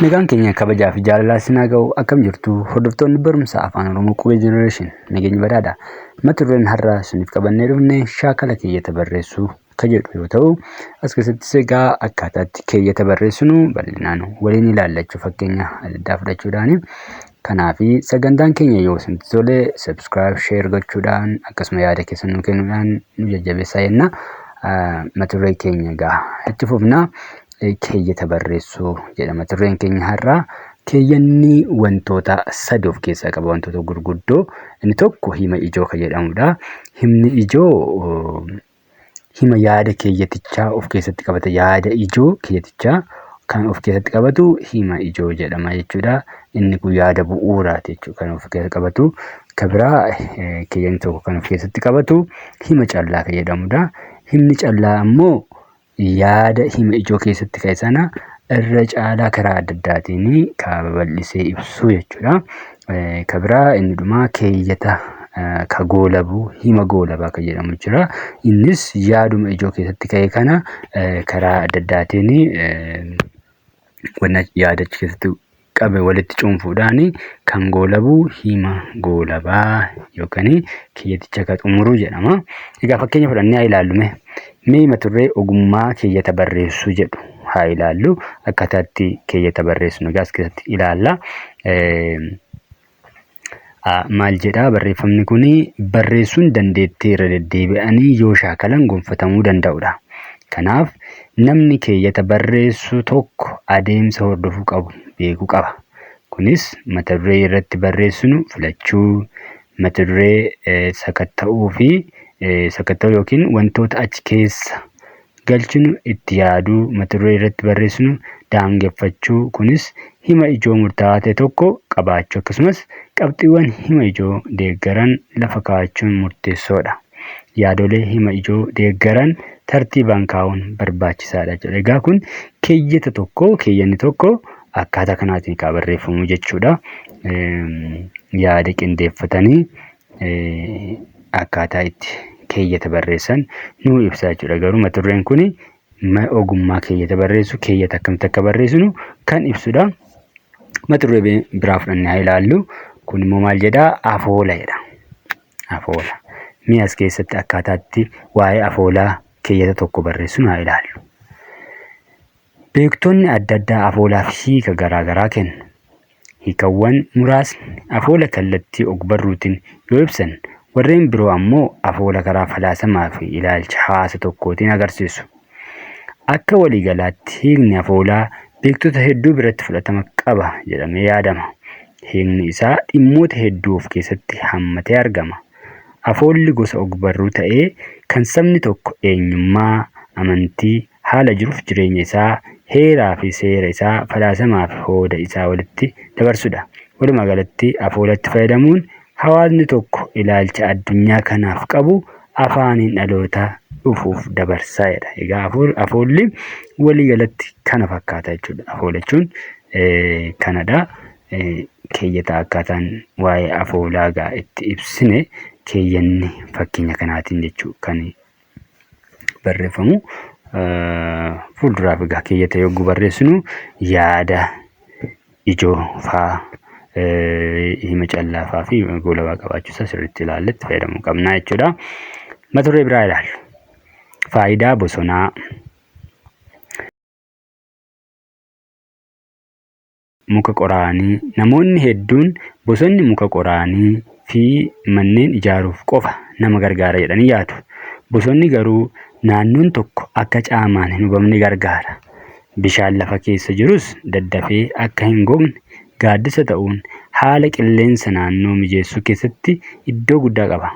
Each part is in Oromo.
Nagaan keenya kabajaa fi jaalalaa isin haa ga'u. Akkam jirtu hordoftoonni barumsa Afaan Oromoo Qubee Generation? Nageenyi badhaadha. Mata dureen har'a isiniif qabannee dhufne shaakala keeyyata barreessuu ka jedhu yoo ta'u, as keessattis egaa akkaataa itti keeyyata barreessinu bal'inaan waliin ilaalla jechuudha, fakkeenya adda addaa fudhachuudhaani. Kanaaf sagantaan keenya yoo isinitti tole subscribe, share gochuudhaan, akkasuma yaada keessan nu kennuudhaan nu jajjabeessaa jenna. Mata duree keenya egaa itti fufna. Keeyyata barreessuu jedha mata dureen keenya har'aa. Keeyyanni wantoota sadi of keessaa qaba, wantoota gurguddoo. Inni tokko hima ijoo kan jedhamudha. Himni ijoo hima yaada keeyyatichaa of keessatti qabata. Yaada ijoo keeyyatichaa kan of keessatti qabatu hima ijoo jedhama jechuudha. Inni kun yaada bu'uuraati jechuudha kan of keessatti qabatu. Kan biraa keeyyanni tokko kan of keessatti qabatu hima callaa kan jedhamudha. Himni callaa ammoo yaada hima ijoo keessatti ka'e sana irra caalaa karaa adda addaatiin ka babal'isee ibsu jechuudha. Ka biraa inni dhumaa keeyyata ka goolabu, hima goolabaa kan jedhamu jira. Innis yaaduma ijoo keessatti ka'e kana karaa adda addaatiin wanna yaada achi keessatti qabe walitti cuunfuudhaan kan goolabu hima goolabaa yookaan keeyyaticha kan xumuru jedhama. Egaa fakkeenya fudhannee haa ilaallu mee. Mee mata duree ogummaa keeyyata barreessuu jedhu haa ilaallu. Akkaataa itti keeyyata barreessinu egaa as keessatti ilaalla. Maal jedhaa barreeffamni kun? Barreessuun dandeettii irra deddeebi'anii yoo shaakalan gonfatamuu danda'udha. Kanaaf namni keeyyata barreessu tokko adeemsa hordofuu qabu beekuu qaba. Kunis mata duree irratti barreessinu filachuu, mata duree sakatta'uu fi sakatta'uu yookiin wantoota achi keessa galchinu itti yaaduu, mata duree irratti barreessinu daangeffachuu, kunis hima ijoo murtaa'aa ta'e tokko qabaachuu, akkasumas qabxiiwwan hima ijoo deeggaran lafa kaa'achuun murteessoodha. Yaadolee hima ijoo deeggaran tartiibaan kaa'uun barbaachisaadha jechuudha. Egaa kun keeyyata tokko, keeyyanni tokko akkaataa kanaatiin kan barreeffamu jechuudha. Yaada qindeeffatanii akkaataa itti keeyyata barreessan nuu ibsa jechuudha. Garuu mata dureen kun ogummaa keeyyata barreessu, keeyyata akkamitti akka barreessinu kan ibsudha. Mata duree biraa fudhannee haa ilaallu. Kun immoo maal jedhaa? Afoola jedha. Afoola. Mee as keessatti akkaataa itti waa'ee afoolaa keeyyata tokko barreessinu haa ilaallu. Beektonni adda addaa afoolaaf hiika garaa garaa kennu. Hiikawwan muraasni afoola kallattii ogbarruutiin yoo ibsan, warreen biroo ammoo afoola karaa falaasamaafi ilaalcha hawaasa tokkootiin agarsiisu. Akka waliigalaatti hiikni afoolaa beektota hedduu biratti fudhatama qaba jedhamee yaadama. Hiikni isaa dhimmoota hedduu of keessatti hammatee argama. Afoolli gosa ogbarruu ta'ee kan sabni tokko eenyummaa, amantii, haala jiruuf jireenya isaa, heeraafi seera isaa, falaasamaafi hooda isaa walitti dabarsudha. Walumaa galatti afoolatti fayyadamuun hawaasni tokko ilaalcha addunyaa kanaaf qabu afaaniin dhaloota dhufuuf dabarsa jedha. Egaa afoolli waliigalatti kana fakkaata jechuudha. Afoola jechuun kanadha. Keeyyata akkaataan waa'ee afoolaa egaa itti ibsine keeyyanni fakkeenya kanaatiin jechuu kan barreeffamu. Fuulduraaf egaa keeyyata yogguu barreessinu yaada ijoo faa, hima callaa faa fi goolabaa qabaachuu isaa sirriitti ilaallee itti fayyadamuu qabna jechuudha. Mata duree biraa ilaallu. Faayidaa bosonaa. Muka qoraanii. Namoonni hedduun bosonni muka qoraanii fi manneen ijaaruuf qofa nama gargaara jedhanii yaadu. Bosonni garuu naannoon tokko akka caamaan hin hubamne gargaara. Bishaan lafa keessa jirus daddafee akka hin gogne gaaddisa ta'uun haala qilleensa naannoo mijeessuu keessatti iddoo guddaa qaba.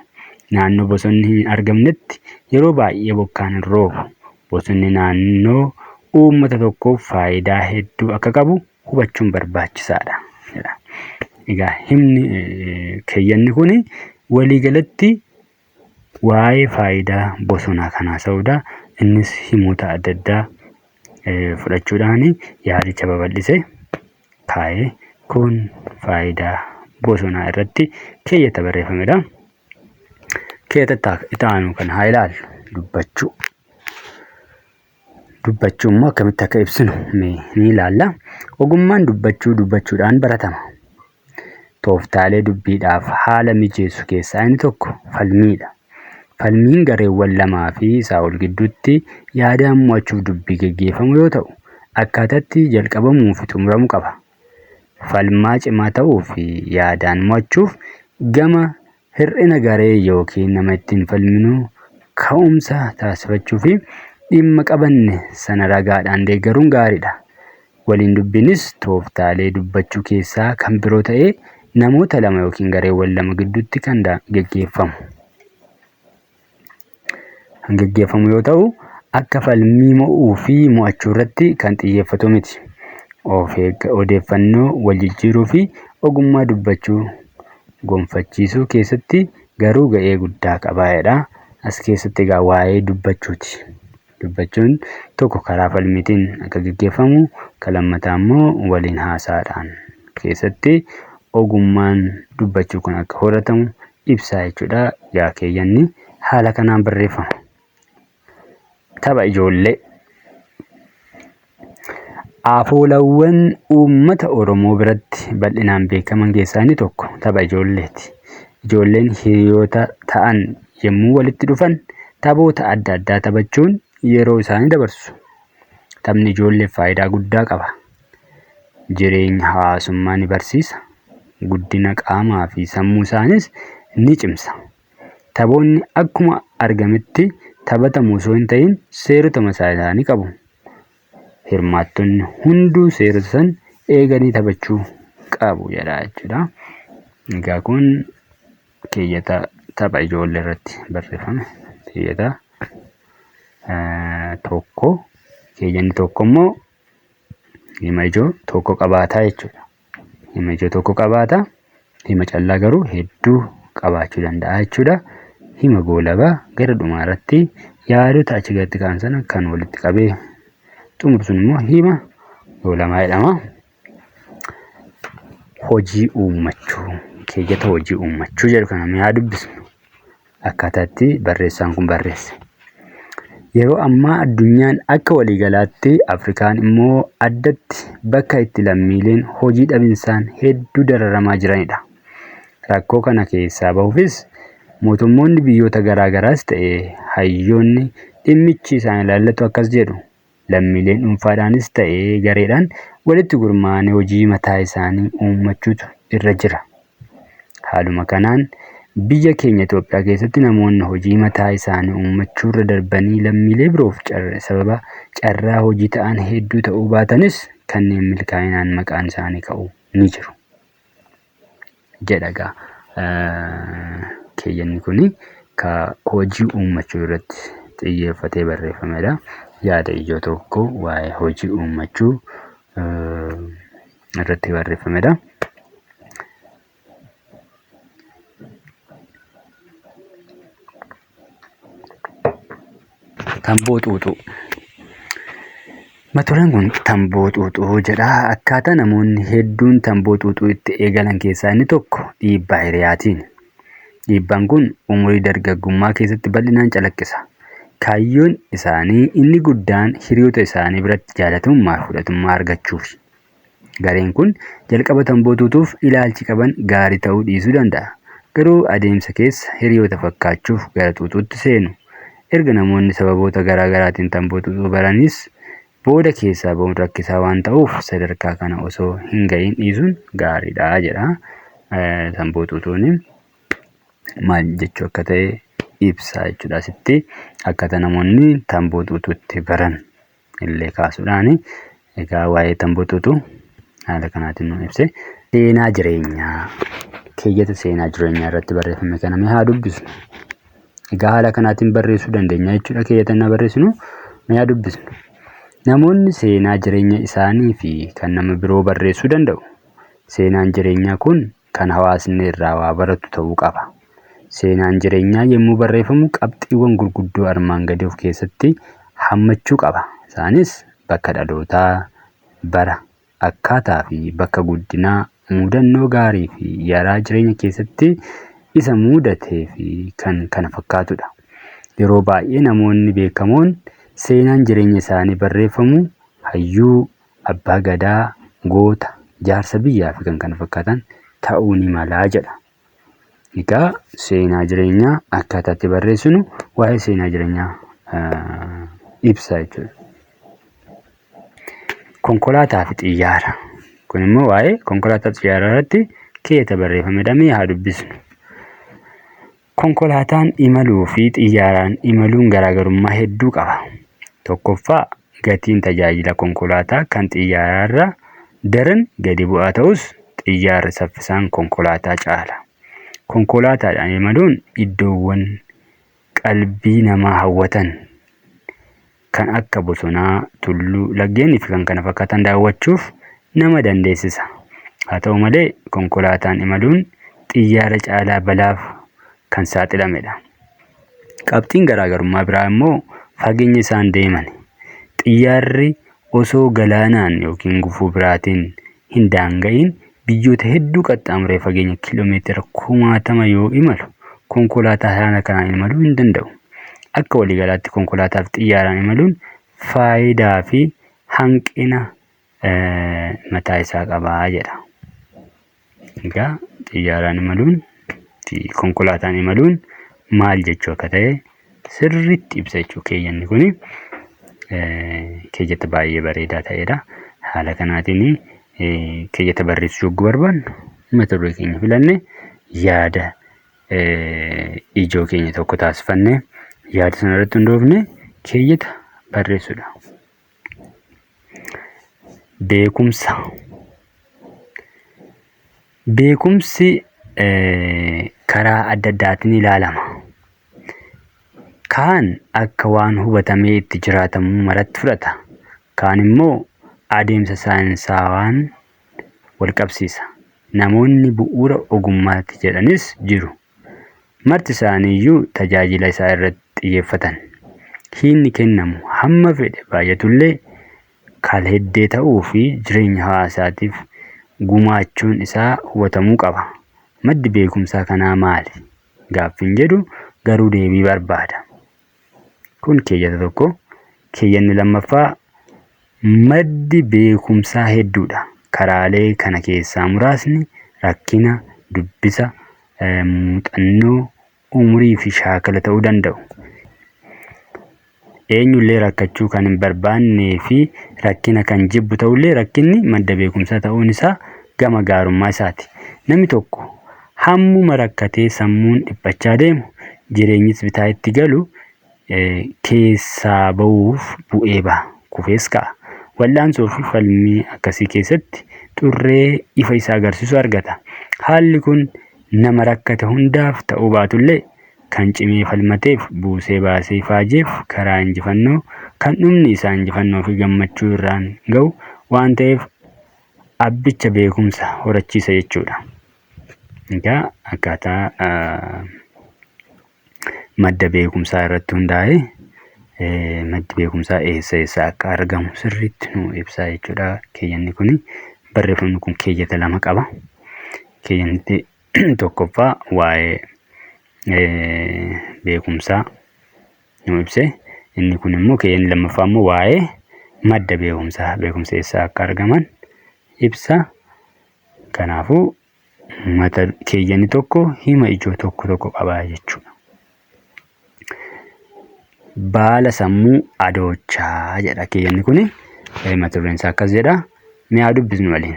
Naannoo bosonni hin argamnetti yeroo baay'ee bokkaan hin roobu. Bosonni naannoo uummata tokkoof faayidaa hedduu akka qabu hubachuun barbaachisaadha jedha. Egaa himni keeyyanni kun waliigalatti waa'ee faayidaa bosonaa kan haasa'udha. Innis himoota adda addaa fudhachuudhaan yaadicha babal'ise kaa'ee, kun faayidaa bosonaa irratti keeyyata barreeffamedha. Keeyyata itti aanu kan haa ilaallu, dubbachuu. Dubbachuu immoo akkamitti akka ibsinu mee ni ilaalla. Ogummaan dubbachuu dubbachuudhaan baratama. Tooftaalee dubbiidhaaf haala mijeessu keessaa inni tokko falmiidha. Falmiin gareewwan lamaa fi isaa ol gidduutti yaadaan mo'achuuf dubbii geggeeffamu yoo ta'u, akkaataatti jalqabamuu fi xumuramu qaba. Falmaa cimaa ta'uu fi yaadaan mo'achuuf gama hir'ina garee yookiin nama ittiin falminuu ka'umsa taasifachuu fi dhimma qabanne sana ragaadhaan deeggaruun gaariidha. Waliin dubbiinis tooftaalee dubbachuu keessaa kan biroo ta'ee namoota lama yookiin gareewwan lama gidduutti kan geggeeffamu. Kan geggeeffamu yoo ta'u, akka falmii mo'uu fi mo'achuu irratti kan xiyyeeffatu miti. Of odeeffannoo wal jijjiiruu fi ogummaa dubbachuu gonfachiisuu keessatti garuu ga'ee guddaa qaba jedha. As keessatti egaa waa'ee dubbachuuti. Dubbachuun tokko karaa falmiitiin akka geggeeffamu, kan lammataa immoo waliin haasaadhaan keessatti ogummaan dubbachuu kun akka horatamu ibsaa jechuudha. Egaa keeyyanni haala kanaan barreeffama. Tapha ijoollee. Afoolawwan uummata Oromoo biratti bal'inaan beekaman keessaa inni tokko tapha ijoolleeti. Ijoolleen hiriyoota ta'an yommuu walitti dhufan taphoota adda addaa taphachuun yeroo isaanii dabarsu. Taphni ijoolleef faayidaa guddaa qaba. Jireenya hawaasummaa ni barsiisa. Guddina qaamaa fi sammuu isaaniis ni cimsa. Taphoonni akkuma argametti taphatamu osoo hin ta'in seerota mataa isaanii qabu. Hirmaattonni hunduu seerota san eeganii taphachuu qabu jedha jechuudha. Egaa kun keeyyata tapha ijoollee irratti barreeffame. Keeyyata tokko keeyyanni tokko immoo hima ijoo tokko qabaataa jechuudha. Hima ijoo tokko qabaata. Hima callaa garuu hedduu qabaachuu danda'a jechuudha. Hima goolabaa gara dhumaa irratti yaadota achi gaditti ka'an sana kan walitti qabee xumuru sun immoo hima goolamaa jedhama. Hojii uummachuu keeyyata hojii uummachuu jedhu kana mee haa dubbisnu. Akkaataa itti barreessaan kun barreesse. Yeroo ammaa addunyaan akka waliigalaatti Afrikaan immoo addatti bakka itti lammiileen hojii dhabinsaan hedduu dararamaa jiranidha. Rakkoo kana keessaa bahuufis mootummoonni biyyoota garaa garaas ta'e hayyoonni dhimmichi isaan ilaallatu akkas jedhu. Lammiileen dhuunfaadhaanis ta'e gareedhaan walitti gurmaa'anii hojii mataa isaanii uummachuutu irra jira. Haaluma kanaan biyya keenya Itoophiyaa keessatti namoonni hojii mataa isaanii uummachuurra darbanii lammiilee biroof sababa carraa hojii ta'an hedduu ta'uu baatanis kanneen milkaa'inaan maqaan isaanii ka'u ni jiru. Jedha egaa keeyyanni kun ka hojii uummachuu irratti xiyyeeffatee barreeffamedha. Yaada ijoo tokko waa'ee hojii uummachuu irratti barreeffamedha. Tamboo xuuxuu. Mata dureen kun tamboo xuuxuu jedha. Akkaataa namoonni hedduun tamboo xuuxuu itti eegalan keessaa inni tokko dhiibbaa hiriyaatiini. Dhiibbaan kun umurii dargaggummaa keessatti bal'inaan calaqqisa. Kaayyoon isaanii inni guddaan hiriyoota isaanii biratti jaalatamummaa fi fudhatummaa argachuufi. Gareen kun jalqaba tamboo xuuxuuf ilaalchi qaban gaarii ta'uu dhiisuu danda'a. Garuu adeemsa keessa hiriyoota fakkaachuuf gara xuuxuutti seenu. Erga namoonni sababoota garaa garaatiin tamboo xuuxuu baraniis booda keessaa ba'uun rakkisaa waan ta'uuf sadarkaa kana osoo hin ga'iin dhiisuun gaariidha jedha. Tamboo xuuxuun maal jechuu akka ta'e ibsa jechuudha asitti akkaataa namoonni tamboo xuuxuutti baran. Illee kaasuudhaan egaa waa'ee tamboo xuuxuu haala kanaatiin nu ibse. Seenaa jireenyaa keeyyata seenaa jireenyaa irratti barreeffame kana mee haa dubbisnu. Egaa haala kanaatiin barreessuu dandeenya jechuudha keeyyata inni barreessinu mee haa dubbisnu. Namoonni seenaa jireenya isaanii fi kan nama biroo barreessuu danda'u. Seenaan jireenyaa kun kan hawaasni irraa waa baratu ta'uu qaba. Seenaan jireenyaa yommuu barreeffamu qabxiiwwan gurguddoo armaan gadii of keessatti hammachuu qaba. Isaanis, bakka dhalootaa, bara, akkaataa fi bakka guddinaa, muudannoo gaarii fi yaraa jireenya keessatti isa muudatee fi kan kana fakkaatudha. Yeroo baay'ee namoonni beekamoon seenaan jireenya isaanii barreeffamu hayyuu, abbaa gadaa, goota, jaarsa biyyaa fi kan kana fakkaatan ta'uu ni mala jedha. Egaa seenaa jireenyaa akkaataa itti barreessinu waa'ee seenaa jireenyaa ibsa jechuudha. Konkolaataa fi xiyyaara. Kun immoo waa'ee konkolaataa fi xiyyaaraa irratti keeyyata barreeffamedha. Mee haa dubbisnu. Konkolaataan imaluu fi xiyyaaraan imaluun garaagarummaa hedduu qaba. Tokkoffaa, gatiin tajaajila konkolaataa kan xiyyaaraarra daran gadi bu'aa ta'us xiyyaarri saffisaan konkolaataa caala. Konkolaataadhaan imaluun iddoowwan qalbii namaa hawwatan kan akka bosonaa, tulluu, laggeenii fi kan kana fakkaatan daawwachuuf nama dandeessisa. Haa ta'u malee, konkolaataan imaluun xiyyaara caalaa balaaf kan saaxilamedha. Qabxiin garaagarummaa biraa immoo fageenya isaan deemani. Xiyyaarri osoo galaanaan yookiin gufuu biraatiin hin daanga'iin biyyoota hedduu qaxxaamuree fageenya kiiloomeetira kumaatama yoo imalu konkolaataa haala kanaan imaluu hin danda'u. Akka waliigalaatti konkolaataa fi xiyyaaraan imaluun faayidaa fi hanqina mataa isaa qaba jedha. Egaa xiyyaaraan imaluun fi konkolaataan imaluun maal jechuu akka ta'e sirriitti ibsa jechuu keeyyanni kuni keeyyata baay'ee bareedaa ta'edha. Haala kanaatiin keeyyata barreessuu yogguu barbaannu mata duree keenya filanne yaada ijoo keenya tokko taasifannee yaada sana irratti hundoofne keeyyata barreessuudha. Beekumsa. Beekumsi karaa adda addaatiin ilaalama. Kaan akka waan hubatamee itti jiraatamuu maratti fudhata. Kaan immoo adeemsa saayinsaawaan walqabsiisa. Namoonni bu'uura ogummaati jedhanis jiru. Marti isaaniiyyuu tajaajila isaa irratti xiyyeeffatan. Hiikni kennamu hamma fedhe baay'atullee kal-heddee ta'uu fi jireenya hawaasaatiif gumaachuun isaa hubatamuu qaba. Maddi beekumsaa kanaa maali? Gaaffiin jedhu garuu deebii barbaada. Kun keeyyata tokko. Keeyyanni lammaffaa maddi beekumsaa hedduudha. Karaalee kana keessaa muraasni rakkina, dubbisa, muuxannoo, umurii fi shaakala ta'uu danda'u. Eenyullee rakkachuu kan hin barbaannee fi rakkina kan jibbu ta'ullee rakkinni madda beekumsaa ta'uun isaa gama gaarummaa isaati. Namni tokko hammuma rakkatee sammuun dhiphachaa deemu jireenyis bitaa itti galu keessaa ba'uuf bu'ee baha, kufees ka'a. Wal'aansoo fi falmii akkasii keessatti xurree ifa isa agarsiisu argata. Haalli kun nama rakkate hundaaf ta'uu baatullee kan cimee falmateef, buusee baasee ifaajeef karaa injifannoo kan dhumni isaa injifannoo fi gammachuu irraan ga'u waan ta'eef abbicha beekumsa horachiisa jechuudha. Egaa akkaataa madda beekumsaa irratti hundaa'ee maddi beekumsaa eessa eessa akka argamu sirriitti nu ibsa jechuudha. Keeyyanni kun barreeffamni kun keeyyata lama qaba. Keeyyanni tokkoffaa waa'ee beekumsaa nu ibse. Inni kun immoo keeyyanni lammaffaa immoo waa'ee madda beekumsaa beekumsa eessaa akka argaman ibsa. Kanaafuu mata keeyyanni tokko hima ijoo tokko tokko qaba jechuudha. Baala sammuu adoochaa jedha keeyyanni kuni. Mata dureen isaa akkas jedha. Mee haa dubbisnu waliin.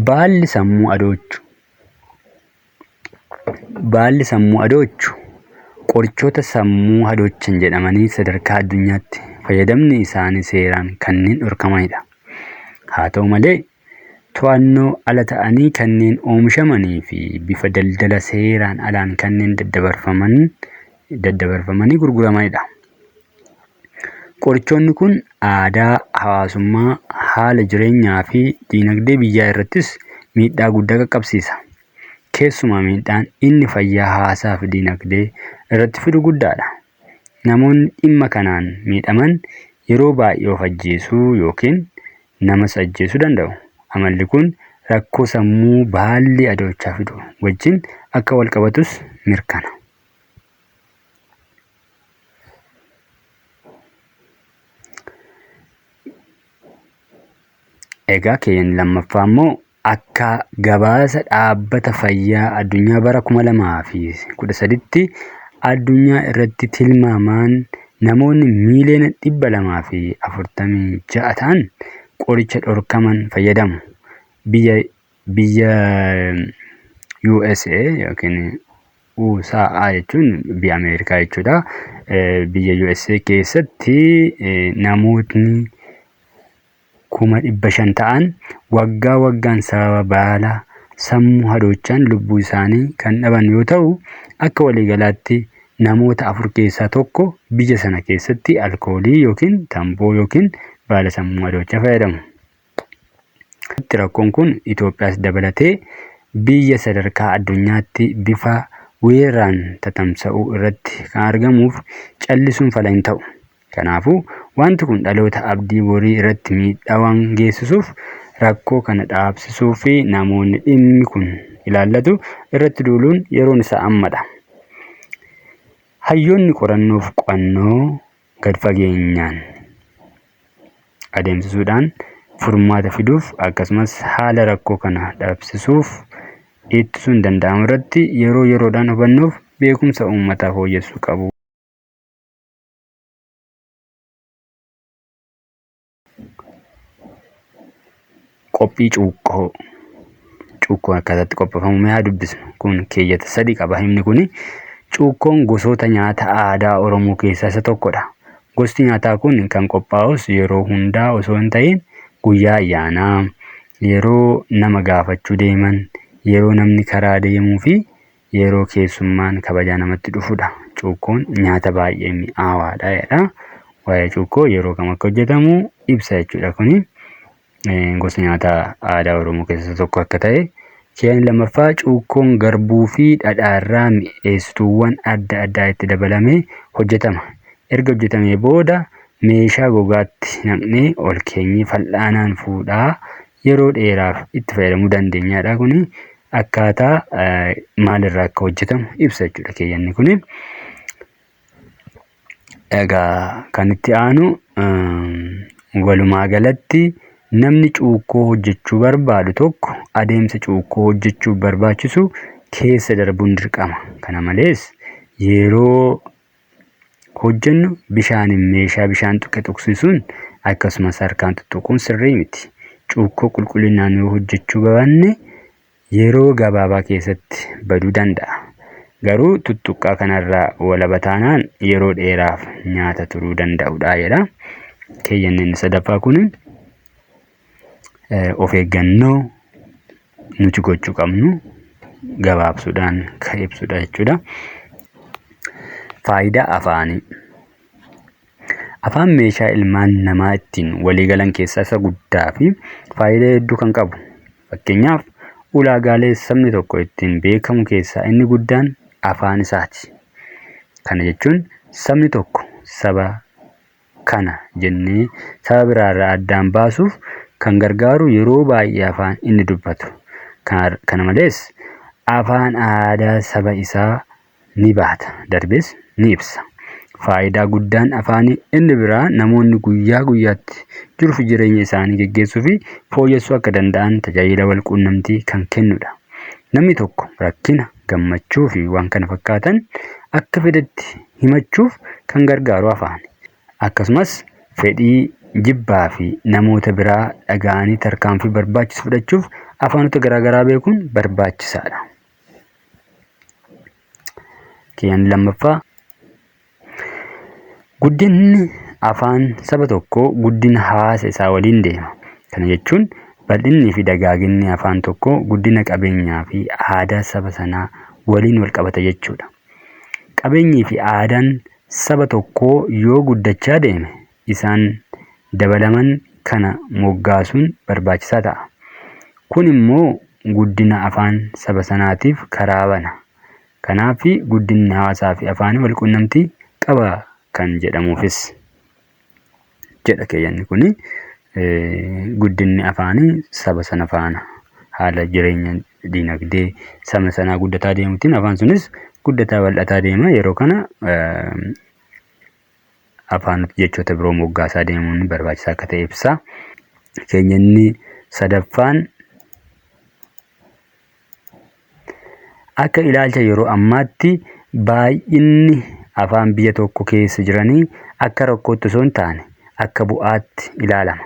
Baalli sammuu adoochu Baalli sammuu adoochu qorichoota sammuu hadoochan jedhamanii sadarkaa addunyaatti fayyadamni isaanii seeraan kanneen dhorkamanidha. Haa ta'u malee, to'annoo ala ta'anii kanneen oomishamanii fi bifa daldala seeraan alaan kanneen daddabarfaman daddabarfamanii gurguramanidha. Qorichoonni kun aadaa, hawaasummaa, haala jireenyaa fi diinagdee biyyaa irrattis miidhaa guddaa qaqqabsiisa. Keessumaa miidhaan inni fayyaa hawaasaa fi diinagdee irratti fidu guddaadha. Namoonni dhimma kanaan miidhaman yeroo baay'ee of ajjeesuu yookiin namas ajjeesuu danda'u. Amalli kun rakkoo sammuu baalli adoochaa fidu wajjin akka walqabatus mirkana. Egaa keeyyanni lammaffaa immoo akka gabaasa dhaabbata fayyaa addunyaa bara 2013tti addunyaa irratti tilmaamaan namoonni miiliyoona 246 ta'an qoricha dhorkaman fayyadamu. Biyya biyya USA yookiin USA jechuun biyya Ameerikaa jechuudha. Biyya USA keessatti namootni 500,000 ta'an waggaa waggaan sababa baala sammuu hadoochaan lubbuu isaanii kan dhaban yoo ta'u, akka waliigalaatti namoota 4 keessaa tokko biyya sana keessatti alkoolii yookiin tamboo yookiin baala sammuu hadoochaa fayyadamu. Rakkoon kun Itoophiyaas dabalatee biyya sadarkaa addunyaatti bifa weeraraan tatamsa'uu irratti kan argamuuf callisuun fala hin ta'u. Kanaafuu, wanti kun dhaloota abdii borii irratti miidhaa waan geessisuuf rakkoo kana dhaabsisuu fi namoonni dhimmi kun ilaallatu irratti duuluun yeroon isaa ammadha. Hayyoonni qorannoof qo'annoo gad fageenyaan adeemsisuudhaan furmaata fiduuf akkasumas haala rakkoo kana dhabsisuuf ittisuun danda'amu irratti yeroo yeroodhaan hubannoof beekumsa uummataa fooyyessuu qabu. Qophii cuukkoo. Cuukkoon akkaataa itti qopheeffamu mee haa dubbisnu. Kun keeyyata sadi qaba himni kuni. Cuukkoon gosoota nyaata aadaa Oromoo keessaa isa tokkodha. Gosti nyaataa kun kan qophaa'us yeroo hundaa osoo hin ta'in guyyaa ayyaanaa, yeroo nama gaafachuu deeman, yeroo namni karaa deemuu fi yeroo keessummaan kabajaa namatti dhufudha. Cuukkoon nyaata baay'ee mi'aawaadha jedha. Waa'ee cuukkoo yeroo kam akka hojjetamu ibsa jechuudha kuni. Gosa nyaata aadaa Oromoo keessaa tokko akka ta'e. Keeyyanni lammaffaa cuukkoon garbuu fi dhadhaa irraa mi'eessituuwwan adda addaa itti dabalamee hojjetama. Erga hojjetamee booda meeshaa gogaatti naqnee ol keenyee fal'aanaan fuudhaa yeroo dheeraaf itti fayyadamuu dandeenyaadha kuni. Akkaataa maalirraa akka hojjetamu ibsa jechuudha keeyyanni kuni. Egaa kan itti aanu walumaa galatti namni cuukkoo hojjechuu barbaadu tokko adeemsa cuukkoo hojjechuuf barbaachisu keessa darbuun dirqama. Kana malees yeroo hojjennu bishaaniin meeshaa bishaan tuqe tuqsiisuun akkasumas harkaan tuttuquun sirrii miti. Cuukkoo qulqullinaan yoo hojjechuu baanne yeroo gabaabaa keessatti baduu danda'a. Garuu tuttuqqaa kanarraa walaba taanaan yeroo dheeraaf nyaata turuu danda'udha jedha. Keeyyanni inni sadaffaa kun of eeggannoo nuti gochuu qabnu gabaabsuudhaan kan ibsudha jechuudha. Faayidaa afaanii. Afaan meeshaa ilmaan namaa ittiin walii galan keessaa isa guddaa fi faayidaa hedduu kan qabu. Fakkeenyaaf ulaagaalee sabni tokko ittiin beekamu keessaa inni guddaan afaan isaati. Kana jechuun sabni tokko saba kana jennee saba biraarraa addaan baasuuf kan gargaaru yeroo baay'ee afaan inni dubbatu. Kana malees afaan aadaa saba isaa ni baata, darbees ni ibsa. Faayidaa guddaan afaanii inni biraa namoonni guyyaa guyyaatti jiruufi jireenya isaanii geggeessuufi fooyyessuu akka danda'an tajaajila walquunnamtii kan kennudha. Namni tokko rakkina, gammachuufi waan kana fakkaatan akka fedhetti himachuuf kan gargaaru afaani. Akkasumas fedhii, jibbaa fi namoota biraa dhaga'anii tarkaanfii barbaachisu fudhachuuf afaanota garaagaraa beekuun barbaachisaadha. Keeyyanni lammaffaa guddinni afaan saba tokkoo guddina hawaasa isaa waliin deema. Kana jechuun bal'innii fi dagaaginni afaan tokkoo guddina qabeenyaa fi aadaa saba sanaa waliin wal qabata jechuudha. Qabeenyii fi aadaan saba tokkoo yoo guddachaa deeme isaan dabalaman kana moggaasuun barbaachisaa ta'a. Kun immoo guddina afaan saba sanaatiif karaa bana. Kanaaf guddinni hawaasaafi afaanii walquunnamtii qaba kan jedhamuufis jedha keeyyanni kuni. Guddinni afaanii saba sana faana haala jireenya dinagdee saba sanaa guddataa deemuutiin afaan sunis guddataa bal'ataa deema. Yeroo kana afaanota jechoota biroo moggaasaa deemuun barbaachisaa akka ta'e ibsa. Keeyyanni Sadaffaan akka ilaalcha yeroo ammaatti baay'inni afaan biyya tokko keessa jiranii akka rakkootti osoo hin taane akka bu'aatti ilaalama.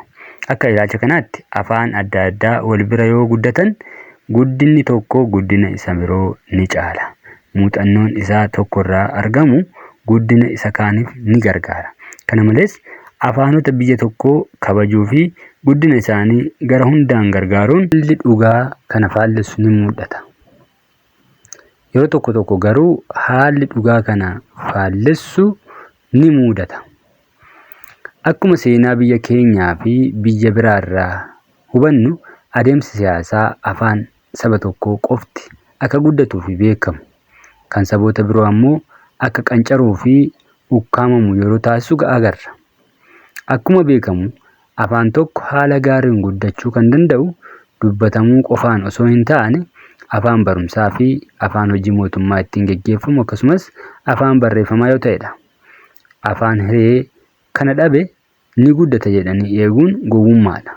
Akka ilaalcha kanaatti afaan adda addaa wal bira yoo guddatan guddinni tokko guddina isa biroo ni caala. Muuxannoon isaa tokkorraa argamu guddina isa kaaniif ni gargaara. Kana malees afaanota biyya tokkoo kabajuu fi guddina isaanii gara hundaan gargaaruun Haalli dhugaa kana faallessu ni mul'ata. Yeroo tokko tokko garuu haalli dhugaa kana faallessu ni muudata. Akkuma seenaa biyya keenyaa fi biyya biraarraa hubannu adeemsi siyaasaa afaan saba tokkoo qofti akka guddatuu fi beekamu, kan saboota biroo ammoo akka qancaruu fi ukkaamamu yeroo taasisu agarra. Akkuma beekamu afaan tokko haala gaariin guddachuu kan danda'u dubbatamuu qofaan osoo hin taane afaan barumsaa fi afaan hojii mootummaa ittiin geggeeffamu akkasumas afaan barreeffamaa yoo ta'edha. Afaan hiree kana dhabe ni guddata jedhanii eeguun gowwummaadha.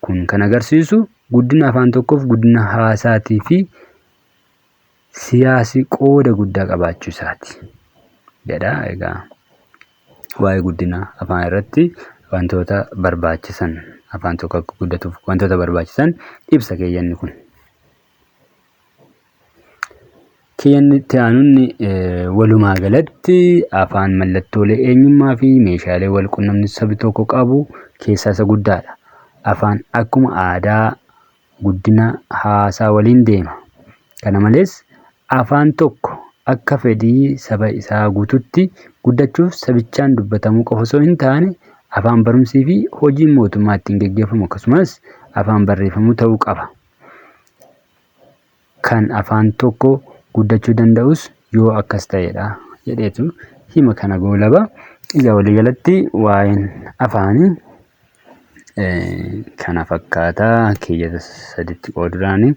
Kun kan agarsiisu guddina afaan tokkoof guddina hawaasaatii fi siyaasi qooda guddaa qabaachuu isaati jedha. Egaa waa'ee guddina afaan irratti wantoota barbaachisan afaan tokko akka guddatuuf wantoota barbaachisan ibsa keeyyanni kun. Keeyyanni itti aanunni walumaa galatti afaan mallattoolee eenyummaa fi meeshaalee wal qunnamtii sabi tokko qabu keessaa isa guddaadha. Afaan akkuma aadaa guddina hawaasaa waliin deema. Kana malees afaan tokko akka fedhii saba isaa guututti guddachuuf sabichaan dubbatamuu qofa osoo hin taane afaan barumsii fi hojiin mootummaa ittiin geggeeffamu akkasumas afaan barreeffamu ta'uu qaba. Kan afaan tokko guddachuu danda'us yoo akkas ta'edha jedheetu hima kana goolaba. Egaa waliigalatti waa'een afaanii kana fakkaata keeyyata saditti qooduudhaan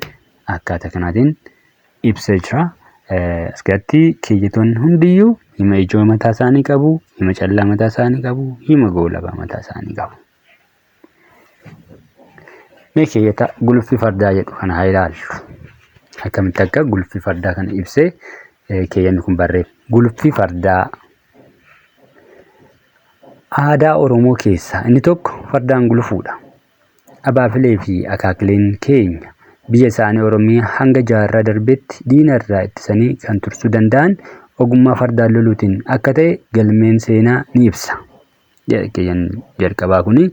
akkaataa kanaatiin ibsee jira. As keessatti keeyyatoonni hundiyyuu hima ijoo mataa isaanii qabu, hima callaa mataa isaanii qabu, hima goolabaa mataa isaanii qabu. Mee keeyyata guluffii fardaa jedhu kana haa ilaallu. Akkamitti akka guluffii fardaa kana ibsee keeyyanni kun barreeffame. Guluffii fardaa Aadaa Oromoo keessaa inni tokko fardaan gulufuudha. Abaafilee fi akaakileen keenya biyya isaanii Oromiyaa hanga jaarraa darbeetti diina irraa ittisanii kan tursuu danda'an ogummaa fardaan loluutiin akka ta'e galmeen seenaa ni ibsa. Jedha keeyyanni jalqabaa kuni.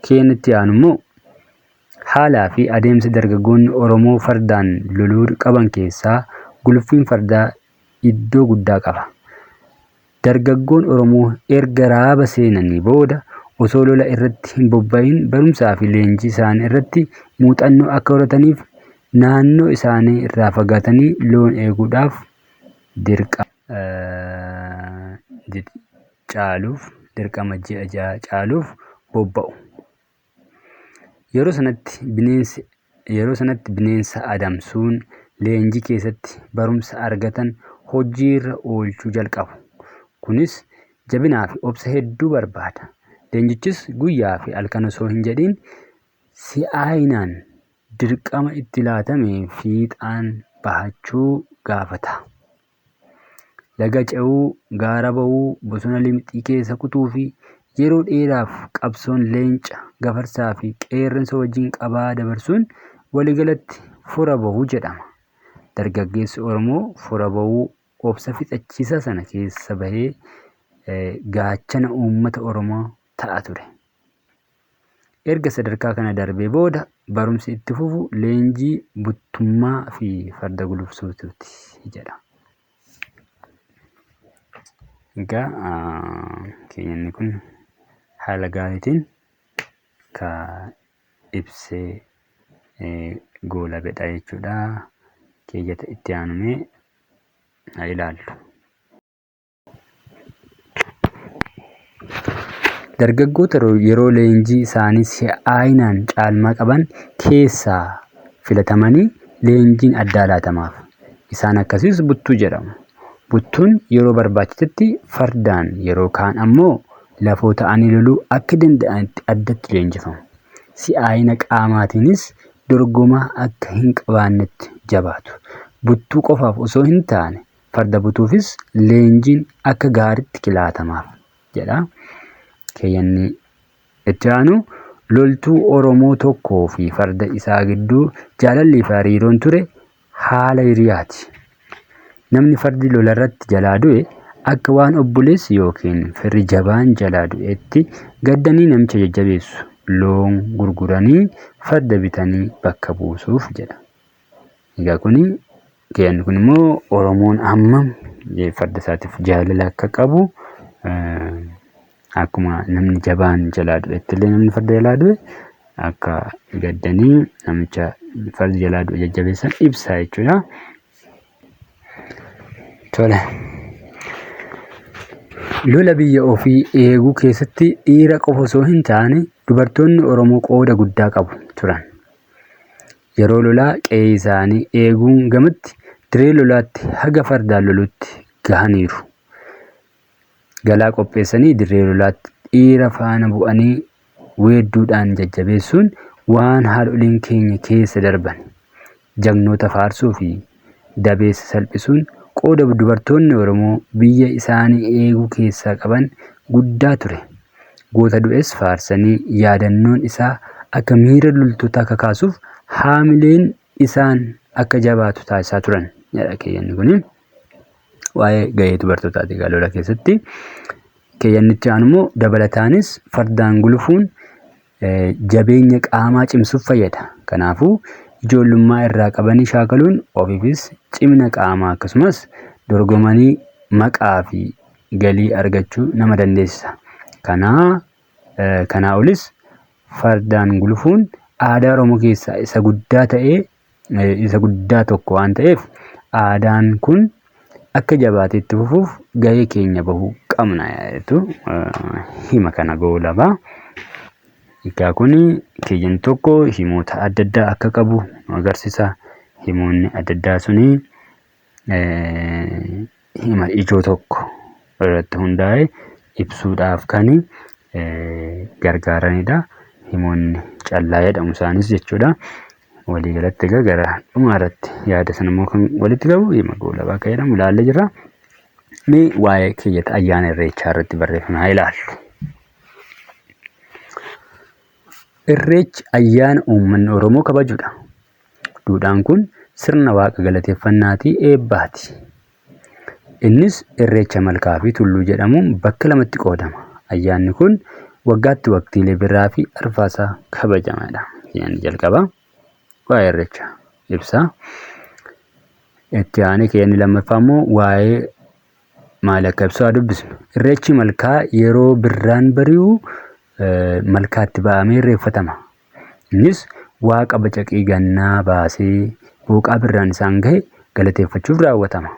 Keeyyanni itti aanu immoo haalaa fi adeemsa dargaggoonni Oromoo fardaan loluu qaban keessaa guluffiin fardaa iddoo guddaa qaba. Dargaggoon Oromoo erga raaba seenanii booda osoo lola irratti hin bobba'in barumsaa fi leenjii isaanii irratti muuxannoo akka horataniif naannoo isaanii irraa fagaatanii loon eeguudhaaf dirqama. caaluuf dirqama ji'a ja'a caaluuf bobba'u. Yeroo sanatti bineensi yeroo sanatti bineensa adamsuun leenjii keessatti barumsa argatan hojiirra oolchuu jalqabu. Kunis jabinaa fi obsa hedduu barbaada. Leenjichis guyyaa fi halkan osoo hin jedhiin si'aayinaan dirqama itti laatame fiixaan bahachuu gaafata. Laga ce'uu, gaara ba'uu, bosona limxii keessa kutuu fi yeroo dheeraaf qabsoon leenca, gafarsaa fi qeerransa wajjin qabaa dabarsuun waliigalatti fura bahuu jedhama. Dargaggeessi Oromoo fura bahuu obsa fixachiisaa sana keessa bahee gaachana uummata Oromoo ta'a ture. Erga sadarkaa kana darbee booda barumsi itti fufu leenjii buttummaa fi farda gulufsuuti jedha. Egaa keenyanni kun haala gaariitiin ka ibsee goolabedha jechuudha. Keeyyata itti aanumee haa ilaallu. Dargaggoota yeroo leenjii isaanii si'aayinaan caalmaa qaban keessaa filatamanii leenjiin addaa laatamaaf. Isaan akkasiis buttuu jedhamu. Buttuun yeroo barbaachisetti fardaan yeroo kaan ammoo lafoo ta'anii loluu akka danda'anitti addatti leenjifamu. Si'aayina qaamaatiinis dorgomaa akka hin qabaannetti jabaatu. Buttuu qofaaf osoo hin taane farda butuufis leenjiin akka gaariitti kilaatamaaf jedha. Keeyyanni itti aanu loltuu Oromoo tokkoo fi farda isaa gidduu jaalallii fi hariiroon ture haala hiriyaati. Namni fardi lolarratti jalaa du'e akka waan obboleessi yookiin firri jabaan jalaa du'eetti gaddanii namicha jajjabeessu. Loon gurguranii farda bitanii bakka buusuuf jedha. Egaa kuni keeyyanni kun immoo Oromoon hammam farda isaatiif jaalala akka qabu akkuma namni jabaan jalaa du'etti illee namni farda jalaa du'e akka gaddanii namicha fardi jalaa du'e jajjabeessan ibsa jechuudha. Tole. Lola biyya ofii eeguu keessatti dhiira qofa osoo hin taane dubartoonni Oromoo qooda guddaa qabu turan. Yeroo lolaa qe'ee isaanii eeguun gamatti dirree lolaatti haga fardaan loluutti gahaniiru. Galaa qopheessanii dirree lolaatti dhiira faana bu'anii weedduudhaan jajjabeessuun waan haadholiin keenya keessa darbani. Jagnoota faarsuu fi dabeessa salphisuun qooda dubartoonni Oromoo biyya isaanii eeguu keessaa qaban guddaa ture. Goota du'es faarsanii yaadannoon isaa akka miira loltootaa kakaasuuf haamileen isaan akka jabaatu taasisaa turan jedha keeyyanni kuni. Waa'ee gahee dubartootaati egaa lola keessatti. Keeyyanni itti aanu immoo dabalataanis fardaan gulufuun jabeenya qaamaa cimsuuf fayyada. Kanaafuu ijoollummaa irraa qabanii shaakaluun ofiifis cimina qaamaa akkasumas dorgomanii maqaa fi galii argachuu nama dandeessisa. Kanaa kanaa olis fardaan gulufuun aadaa Oromoo keessaa isa guddaa ta'ee isa guddaa tokko waan ta'eef aadaan kun akka jabaatee itti fufuuf gahee keenya bahuu qabna jedhetu hima kana goolaba. Egaa kun keeyyan tokko himoota adda addaa akka qabu nu agarsiisa. Himoonni adda addaa suni hima ijoo tokko irratti hundaa'e ibsuudhaaf kan gargaaranidha. Himoonni callaa jedhamu isaanis jechuudha. Waliigalatti egaa gara dhumaa irratti yaada sana immoo kan walitti qabu hima goolabaa akka jedhamu ilaallee jirra. Mee waa'ee keeyyata ayyaana irreechaa irratti barreeffame haa ilaallu. Irreechi ayyaana uummanni Oromoo kabajudha. Duudhaan kun sirna waaqa galateeffannaatii eebbaati. Innis Irreecha Malkaa fi Tulluu jedhamuun bakka lamatti qoodama. Ayyaanni kun waggaatti waqtiilee birraa fi arfaasaa kabajama jedha. Keeyyanni jalqabaa waa'ee Irreecha ibsa. Itti aanee keeyyanni lammaffaa immoo waa'ee maali akka ibsu haa dubbisnu. Irreechi malkaa yeroo birraan bari'u malkaatti ba'amee irreeffatama. Innis Waaqa bacaqii gannaa baasee booqaa birraan isaan gahe galateeffachuuf raawwatama.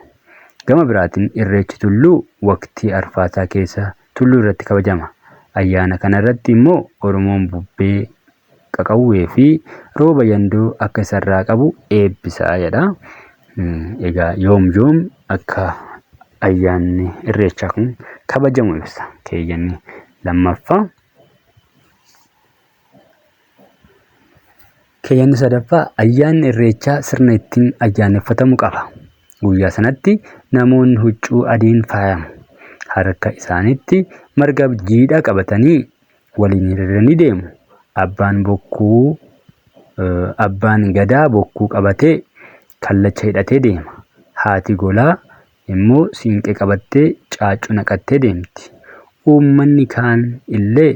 Gama biraatiin Irreechi Tulluu waqtii arfaasaa keessa tulluu irratti kabajama. Ayyaana kana irratti immoo Oromoon bubbee qaqawwee fi rooba yandoo akka isarraa qabu eebbisa jedha. Egaa yoom yoom akka ayyaanni Irreechaa kun kabajamu ibsa keeyyanni lammaffaa. Keeyyanni sadaffaa ayyaanni Irreechaa sirna ittiin ayyaaneffatamu qaba. Guyyaa sanatti namoonni huccuu adiin faayamu. Harka isaaniitti marga jiidhaa qabatanii waliin hiriiranii deemu. Abbaan bokkuu abbaan gadaa bokkuu qabatee kallacha hidhatee deema. Haati golaa immoo siinqee qabattee caaccuu naqattee deemti. Uummanni kaan illee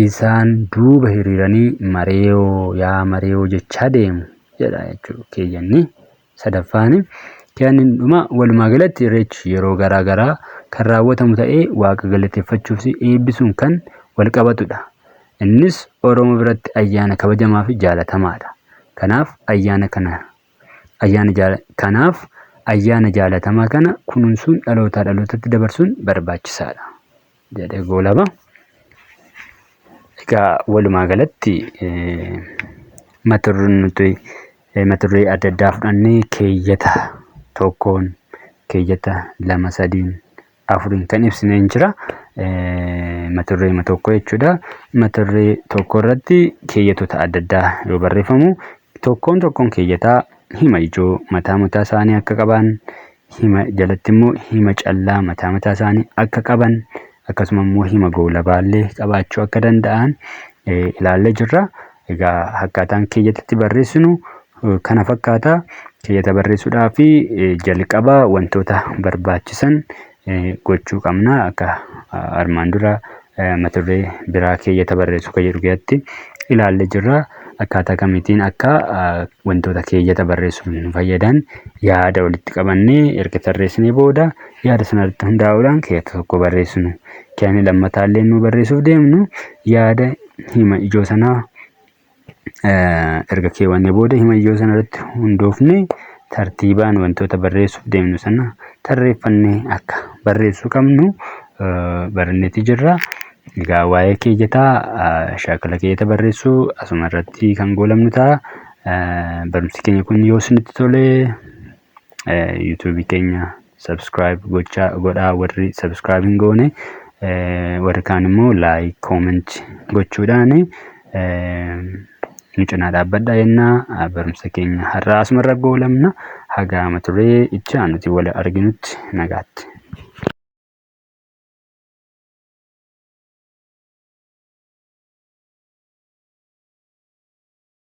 isaan duuba hiriiranii mareewoo yaa mareewoo jechaa deemu jedha jechuudha keeyyanni sadaffaan. Keeyyanni dhuma walumaa galatti irreechi yeroo garaa garaa kan raawwatamu ta'ee waaqa galateeffachuuf eebbisuun kan wal qabatudha. Innis Oromoo biratti ayyaana kabajamaa fi jaalatamaadha. Kanaaf ayyaana kana Ayyaana jaala kanaaf ayyaana jaalatamaa kana kunuunsuun dhalootaa dhalootatti dabarsuun barbaachisaadha jedhe goolaba. Egaa walumaa galatti mata dureen nuti mata duree adda addaa fudhannee keeyyata tokkoon keeyyata lama sadiin afuriin kan ibsine hin jira. Mata duree tokko jechuudha. Mata duree tokko irratti keeyyatoota adda addaa yoo barreeffamu tokkoon tokkoon keeyyataa hima ijoo mataa mataa isaanii akka qaban, hima jalatti immoo hima callaa mataa mataa isaanii akka qaban, akkasuma immoo hima goolabaallee qabaachuu akka danda'an ilaallee jirra. Egaa akkaataan keeyyatatti barreessinu kana fakkaata. Keeyyata barreessuudhaaf jalqaba wantoota barbaachisan gochuu qabna. Akka armaan dura mata duree biraa keeyyata barreessuu kan jedhu keessatti ilaallee jirra. Akkaataa kamiitiin akka wantoota keeyyata barreessuuf nu fayyadan yaada walitti qabannee erga tarreessinee booda yaada sanarratti hundaa'uudhaan keeyyata tokko barreessinu. Keeyyanni lammataallee nu barreessuuf deemnu yaada hima ijoo sanaa erga keewwannee booda hima ijoo sana irratti hundoofne tartiibaan wantoota barreessuuf deemnu sana tarreeffannee akka barreessuu qabnu baranneeti jirra. Egaa waa'ee keeyyataa shaakala keeyyata barreessuu asuma irratti kan goolabnu ta'a. Barumsi keenya kun yoo isinitti tole YouTube keenya subscribe gochaa godhaa warri subscribe hin goone, warri kaan immoo like, comment gochuudhaan nu cinaa dhaabbadhaa jennaa. Barumsa keenya har'aa asumarra goolabna. Haga mata duree itti aanuti wal arginutti nagaatti.